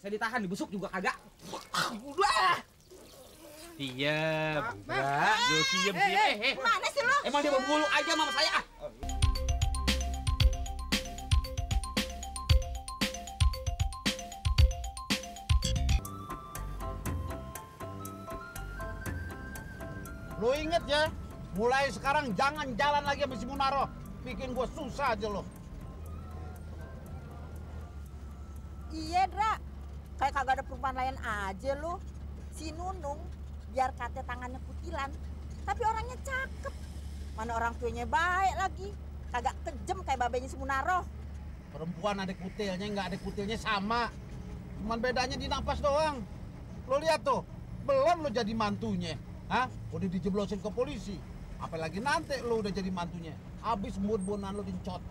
Saya ditahan, dibusuk juga kagak. Udah. Diam. Enggak. Lu diam. Mana sih lo? Emang dia mau bulu aja mama saya. Lo inget ya, mulai sekarang jangan jalan lagi sama si Munaro. Bikin gue susah aja lo. Iya, Dra. Kayak kagak ada perubahan lain aja lo. Si Nunung, biar kate tangannya kutilan, tapi orangnya cakep. Mana orang tuanya baik lagi. Kagak kejem kayak babenya si Munaro. Perempuan ada kutilnya, nggak ada kutilnya sama. Cuman bedanya di napas doang. Lo lihat tuh, belum lo jadi mantunya. Hah? Udah dijeblosin ke polisi. Apalagi nanti lo udah jadi mantunya. Habis buat-buanan lo dincot.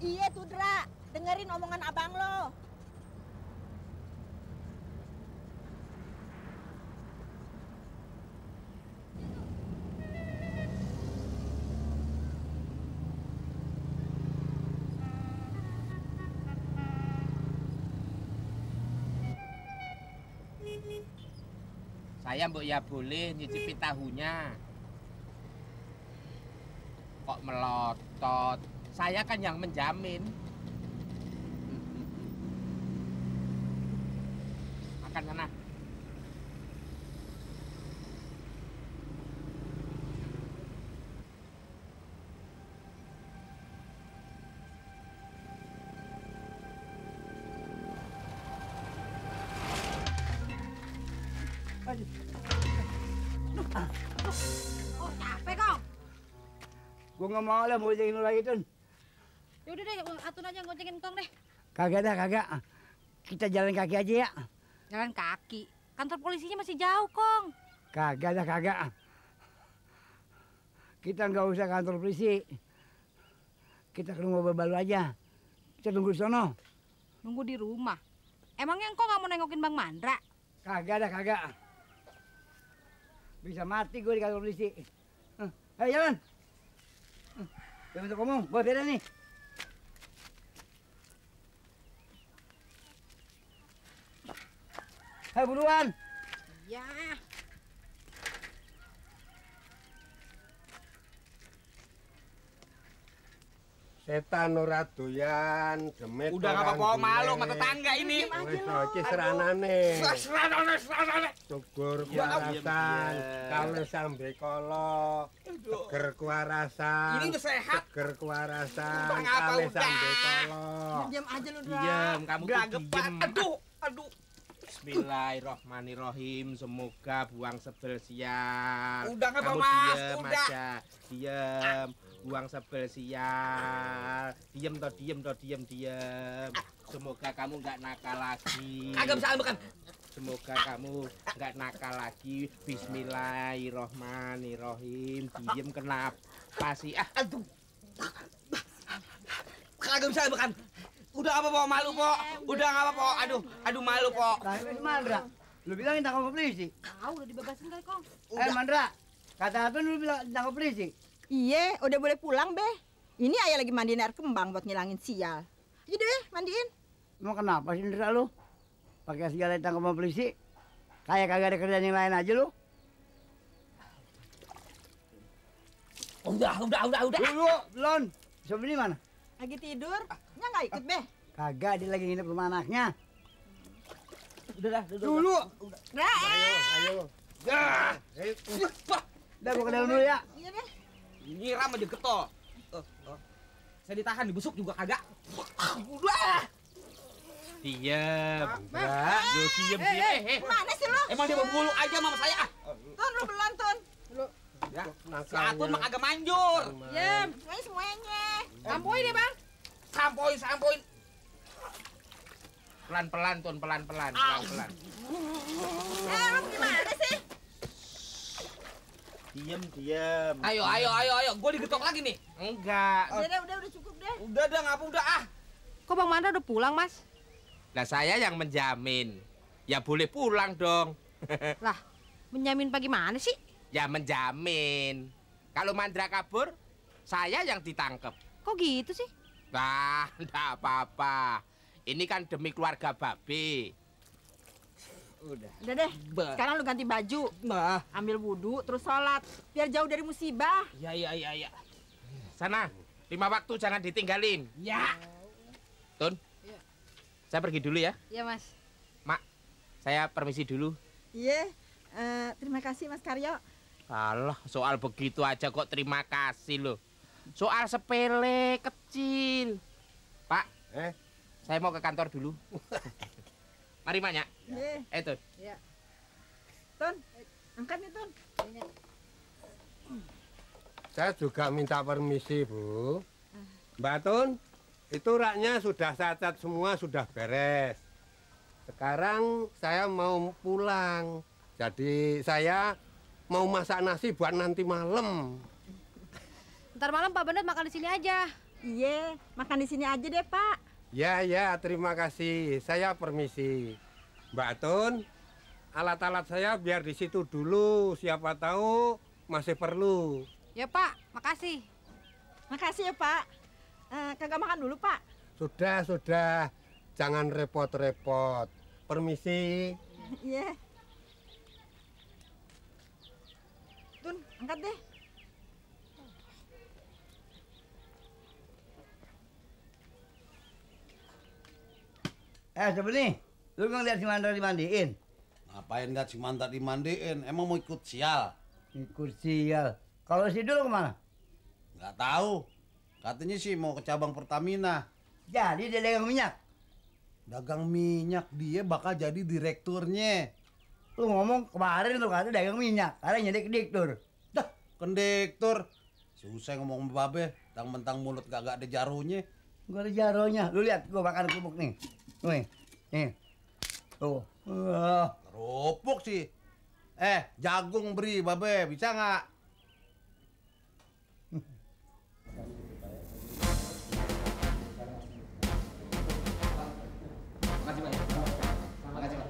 Iya tuh, Dra. Dengerin omongan abang lo. Saya mbok ya boleh nyicipi tahunya. Kok melotot? Saya kan yang menjamin. Makan sana. Oh, capek kong. Gua nggak mau lah mau jagain lu lagi, Tun. Yaudah deh, Atun aja ngojengin Kong deh. Kagak dah, kagak. Kita jalan kaki aja ya. Jalan kaki. Kantor polisinya masih jauh, Kong. Kagak dah, kagak. Kita nggak usah kantor polisi. Kita ke rumah Babalu aja. Kita tunggu di sono. Nunggu di rumah. Emangnya engkau nggak mau nengokin Bang Mandra? Kagak dah, kagak. Bisa mati gue di kantor polisi. Ayo jalan. Jangan untuk ngomong, gue beda nih. Ayo buruan. Ya. Setan ora doyan, demet. Udah nggak apa-apa, malu sama tetangga ini. Wis iki seranane. Seranane. Subur kuarasan, kalau sambe kolo. Seger kuarasan. Ini udah sehat. Seger kuarasan, Bang, apa kalau udah? sambe kolo. Diam aja lu, Dra. Diam, kamu tuh Gagepan. diem. Aduh. Bismillahirrohmanirrohim. Semoga buang sebel sial. Udah nggak Kamu apa-apa, Mas. diem Udah. aja. Diam. Buang sebel sial. Diem toh, diem. Semoga kamu nggak nakal lagi. Kagak bisa makan. Semoga kamu nggak nakal lagi. Bismillahirrohmanirrohim. Diem kenapa sih? Aduh. Kagak bisa makan. Udah nggak apa-apa, malu, Po. Udah nggak apa-apa. Aduh malu, Po. Tapi Mandra, lu bilang ditangkap polisi. Tahu udah dibebasin kali, Kong. Mandra, kata Atun lu bilang ditangkap polisi. Iya, udah boleh pulang, Be. Ini ayah lagi mandiin air kembang buat ngilangin sial. Ayo deh, mandiin. Emang kenapa sih Indra lu? Pakai segala ditangkap sama polisi. Kayak kagak ada kerjaan yang lain aja lu. Udah. Dulu, belum. Bisa beli mana? Lagi tidur. Nya nggak ikut, Be. Kagak, dia lagi nginep rumah anaknya. Udah. Dulu. Dra, Ayo. Udah gua ke dalam dulu ya. Iya deh. Nyiram aja getol. Saya ditahan, dibusuk juga kagak. Udah. Diam. Enggak. Lu diem. Mana sih lo? Emang dia mau bulu aja mama saya. Tun, lu belum, Tun. Ya. Si Atun mah kagak manjur. Yem. Semuanya. Sampoin deh, Bang. Sampoin. Pelan-pelan, Tun, pelan-pelan. Lu gimana sih? Diam. Ayo. Gua digetok lagi nih. Enggak. Udah cukup deh. Udah ngapa udah ah. Kok Bang Mandra udah pulang, Mas? Lah saya yang menjamin. Ya boleh pulang dong. Lah, menjamin bagaimana sih? Ya menjamin. Kalau Mandra kabur, saya yang ditangkap. Kok gitu sih? Nah, enggak apa-apa. Ini kan demi keluarga Babe. Udah. Udah deh, Bah. sekarang lu ganti baju. Nah. Ambil wudhu, terus sholat. Biar jauh dari musibah. Ya. Sana, 5 waktu jangan ditinggalin. Ya. Tun, saya pergi dulu ya. Iya, Mas. Mak, saya permisi dulu. Iya, terima kasih Mas Karyo. Alah, soal begitu aja kok terima kasih loh. Soal sepele, kecil. Pak, saya mau ke kantor dulu. Mari, Maknya. Iya. Tun. Iya. Tun, angkat nih Tun. Saya juga minta permisi, Bu. Mbak Tun, itu raknya sudah saya cat semua, sudah beres. Sekarang saya mau pulang. Jadi saya mau masak nasi buat nanti malam. Ntar malam Pak Bendet makan di sini aja. Iya, makan di sini aja deh Pak. Ya, terima kasih. Saya permisi. Mbak Tun, alat-alat saya biar di situ dulu. Siapa tahu masih perlu. Ya Pak, makasih. Makasih ya Pak. Kagak makan dulu Pak. Sudah. Jangan repot-repot. Permisi. Iya. Tun, angkat deh. Sebenarnya, lu nggak lihat si Mandra dimandiin? Ngapain nggak si Manta dimandiin? Emang mau ikut sial? Ikut sial. Kalau si Dul kemana? Nggak tahu. Katanya sih mau ke cabang Pertamina. Jadi dia dagang minyak. Dagang minyak, dia bakal jadi direkturnya. Lu ngomong kemarin lu kata dagang minyak, karena jadi direktur. Dah, kondektur. Susah ngomong sama Babe, mentang-mentang mulut gak ada jarunya. Gua ada jaronya. Lu lihat gua makan kerupuk nih. Nih. Tuh. Kerupuk sih. Jagung beri Babe, bisa nggak? Makasih banyak. Makasih Pak.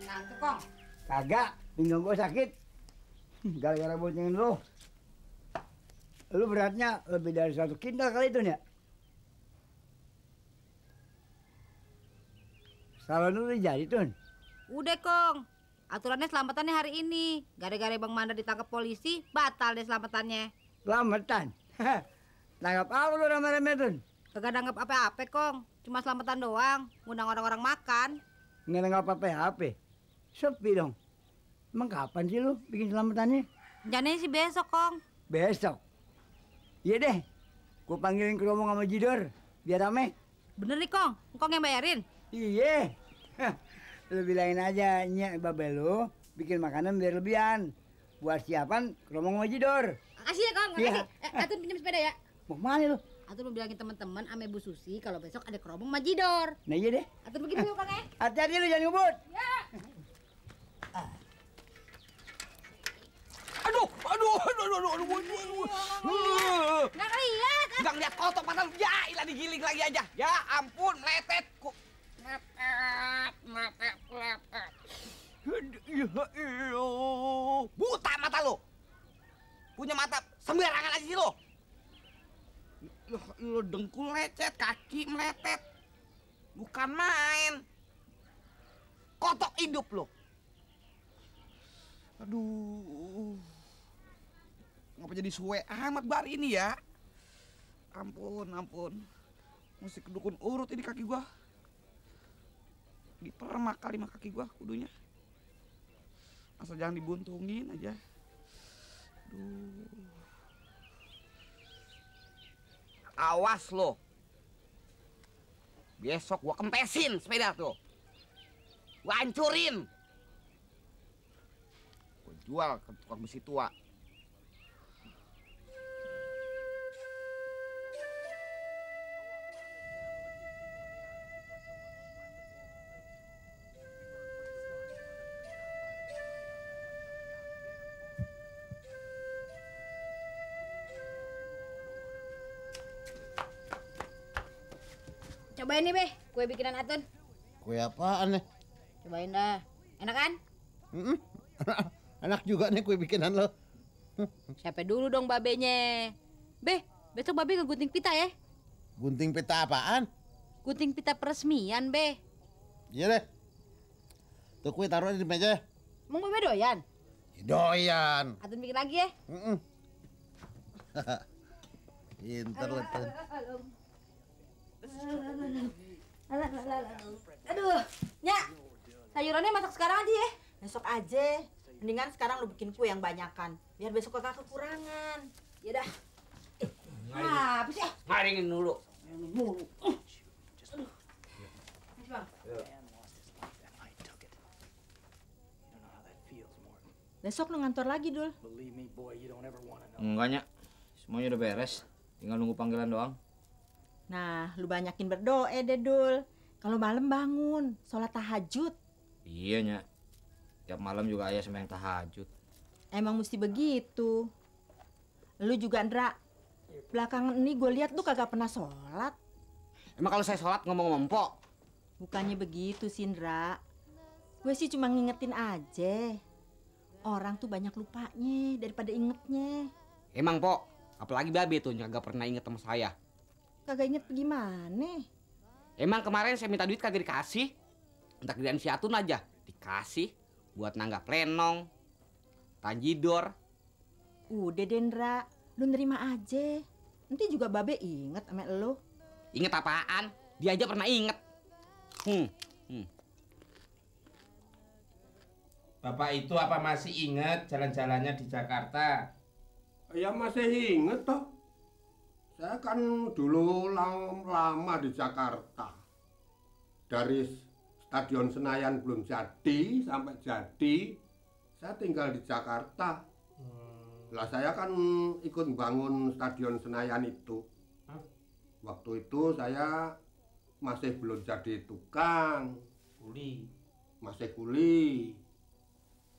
Ngantuk, Kong. Kagak, pinggang gua sakit. Gara-gara boncengin lu. Lu beratnya lebih dari 1 kintal kali itu ya? Salon lu udah jadi, Tun. Udah, Kong. Aturannya selamatannya hari ini. Gara-gara Bang Manda ditangkap polisi, batal deh selamatannya. Selamatan. Tanggap apa lu rame-rame, Tun? Kagak nanggap apa-apa, Kong. Cuma selamatan doang. Ngundang orang-orang makan. Nggak nanggap apa-apa. Sepi dong. Emang kapan sih lu bikin selamatannya? Rencananya sih besok, Kong. Besok. Iya deh. Gua panggilin ke Romo sama Jidor. Biar rame. Bener nih, Kong. Kong yang bayarin. Iya. Lu bilangin aja, Nyak Babe lu bikin makanan biar lebihan. Buat siapan ke Romo sama Jidor. Makasih ya, Kong. Iya. Makasih. Atun pinjam sepeda ya. Mau kemana lu? Atun mau bilangin teman-teman ame Bu Susi kalau besok ada keromong Majidor. Nah iya deh. Atun pergi dulu, Kong ya. Hati-hati lu jangan ngebut. Aduh. Nggak ngeliat. Nggak ngeliat kotok padahal ya ilah digiling lagi aja. Ya ampun, meletet. Meletet. Buta mata lo. Punya mata sembarangan aja sih lo. Lo dengkul lecet, kaki meletet. Bukan main. Kotok hidup lo. Aduh. Ngapa jadi suwe amat bar ini ya? Ampun, ampun. Mesti kedukun urut ini kaki gua. Dipermak kali mah kaki gua kudunya. Asal jangan dibuntungin aja. Aduh. Awas lo. Besok gua kempesin sepeda tuh. Gua hancurin. Gua jual ke tukang besi tua. Cobain nih, Be. Kue bikinan Atun. Kue apaan nih? Cobain dah. Enak kan? Enak juga nih kue bikinan lo. Siapa dulu dong babenya. Be, besok babe ngegunting pita ya. Gunting pita apaan? Gunting pita peresmian, Be. Iya deh. Tuh kue taruh di meja. Mau babe doyan? Doyan. Atun bikin lagi ya. Pinter lo tuh. Aduh, Nyak, Sayurannya masak sekarang aja ya. besok aja. Mendingan sekarang lu bikin kue yang banyakan. Biar besok kagak kekurangan. Ya dah. Apa sih? Ngaringin dulu. Besok lu ngantor lagi, Dul. Enggak, Nyak. Semuanya udah beres. Tinggal nunggu panggilan doang. Nah, lu banyakin berdoa deh, Dul. Kalau malam bangun, sholat tahajud. Iya, Nyak. Tiap malam juga ayah sembahyang tahajud. Emang mesti begitu. Lu juga, Ndra. Belakangan ini gue lihat lu kagak pernah sholat. Emang kalau saya sholat ngomong-ngomong Mpok? Bukannya begitu sih, Ndra. Gue sih cuma ngingetin aja. Orang tuh banyak lupanya daripada ingetnya. Emang Mpok, apalagi Babe tuh yang kagak pernah inget sama saya. Kagak inget gimana? Emang kemarin saya minta duit kagak dikasih. Minta kerjaan si Atun aja dikasih buat nanggap lenong, tanjidor. Udah deh, Ndra. Lu nerima aja. Nanti juga Babe inget sama lu. Inget apaan? Dia aja pernah inget. Bapak itu apa masih ingat jalan-jalannya di Jakarta? Ya masih inget toh. Saya kan dulu lama di Jakarta. Dari Stadion Senayan belum jadi sampai jadi, saya tinggal di Jakarta. Lah saya kan ikut bangun Stadion Senayan itu. Waktu itu saya masih belum jadi tukang. Kuli. Masih kuli.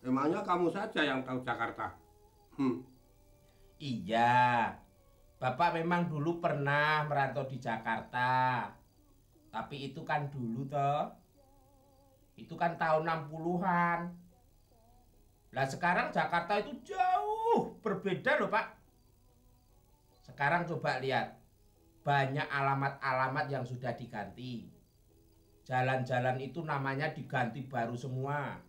Emangnya kamu saja yang tahu Jakarta? Iya. Bapak memang dulu pernah merantau di Jakarta. Tapi itu kan dulu toh. Itu kan tahun 60-an. Lah sekarang Jakarta itu jauh berbeda loh, Pak. Sekarang coba lihat. Banyak alamat-alamat yang sudah diganti. Jalan-jalan itu namanya diganti baru semua.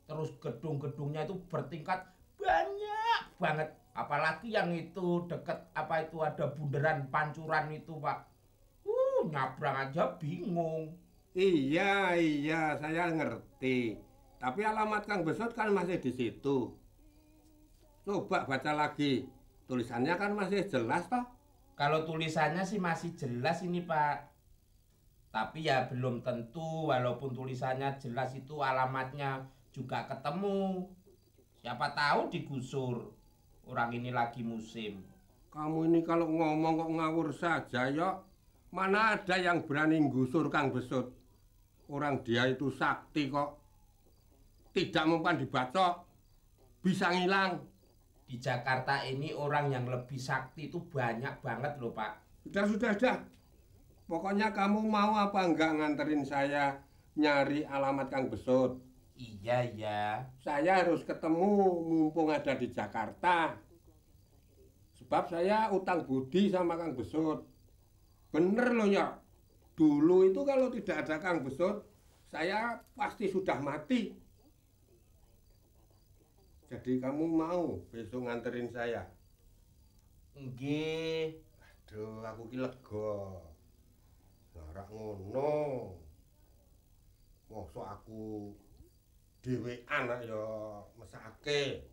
Terus gedung-gedungnya itu bertingkat banyak banget. Apalagi yang itu deket apa itu ada bundaran Pancuran itu, Pak. Nyabrang aja bingung. Iya, saya ngerti. Tapi alamat Kang Besot kan masih di situ. Coba baca lagi. Tulisannya kan masih jelas toh. Kalau tulisannya sih masih jelas ini, Pak. Tapi ya belum tentu walaupun tulisannya jelas itu alamatnya juga ketemu. Siapa tahu digusur. Orang ini lagi musim. Kamu ini kalau ngomong kok ngawur saja, yok. Mana ada yang berani gusur Kang Besut? Orang dia itu sakti kok. Tidak mempan dibacok. Bisa ngilang. Di Jakarta ini orang yang lebih sakti itu banyak banget loh, Pak. Sudah. Pokoknya kamu mau apa enggak nganterin saya nyari alamat Kang Besut? Iya. Saya harus ketemu mumpung ada di Jakarta. Sebab saya utang budi sama Kang Besut. Bener loh ya. Dulu itu kalau tidak ada Kang Besut, saya pasti sudah mati. Jadi kamu mau besok nganterin saya? Nggih. Aduh, aku ki lega. Ora ngono. Mosok aku dhewean ya mesake.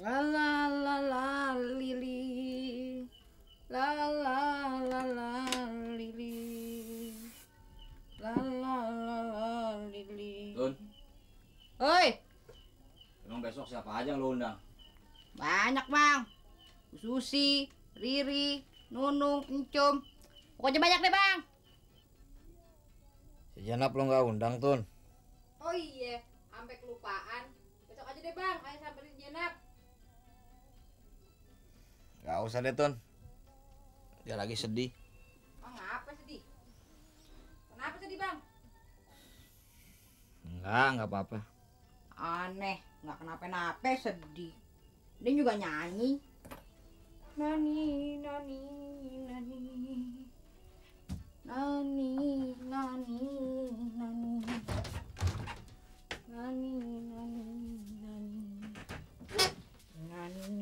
La la la la lili, la la la la lili, la la la la lili. Tun, Oi, emang besok siapa aja yang lo undang? banyak bang. Bu Susi, Riri, Nunung, Encum. Pokoknya banyak deh bang. Si Jenap lo nggak undang, Tun. Oh iya, sampai kelupaan. Besok aja deh bang, ayo samperin Jenap. Gak usah deh, Tun. Dia lagi sedih. Bang, apa sedih? Kenapa sedih bang? Enggak apa-apa. Aneh, nggak kenapa-napa sedih. Dia juga nyanyi. Nani, nani, nani. Nani, nani, nani. Nani, nani, nani. Nani.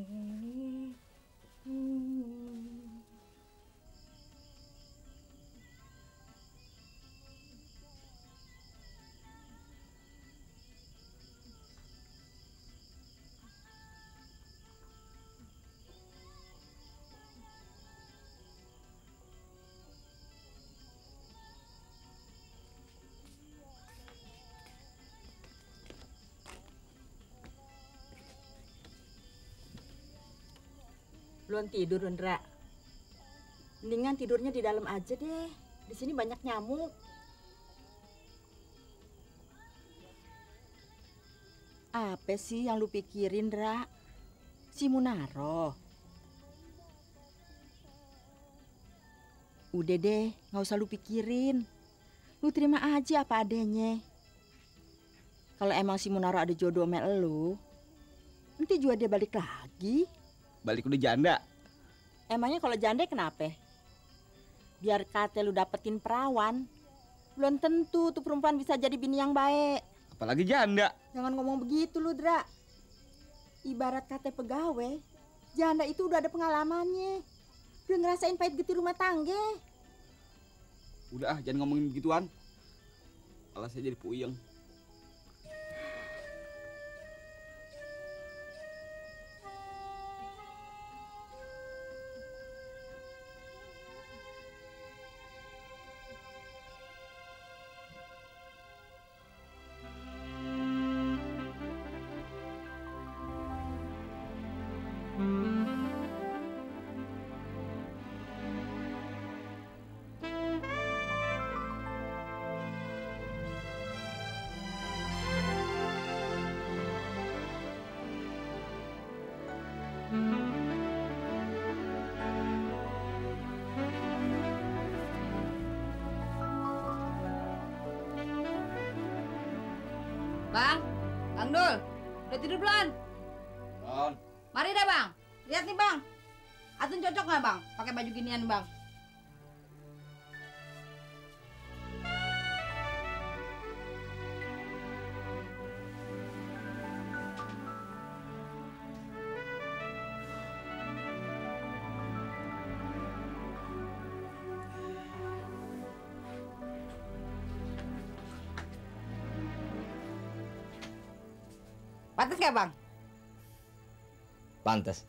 Belum tidur, Ndra. Mendingan tidurnya di dalam aja deh. Di sini banyak nyamuk. Apa sih yang lu pikirin, Ndra? Si Munaro. Udah deh, nggak usah lu pikirin. Lu terima aja apa adanya. Kalau emang si Munaro ada jodoh sama elu, nanti juga dia balik lagi. Balik udah janda. Emangnya kalau janda kenapa? Biar kata lu dapetin perawan, belum tentu tuh perempuan bisa jadi bini yang baik. Apalagi janda. Jangan ngomong begitu lu, Dra. Ibarat kata pegawai, janda itu udah ada pengalamannya. Udah ngerasain pahit getih rumah tangga. Udah jangan ngomongin begituan. Malah saya jadi puyeng. Bang Dul, udah tidur belum? Belum. Mari dah bang, lihat nih bang. Atun cocok nggak bang, pakai baju ginian bang? Pantes nggak bang? Pantes.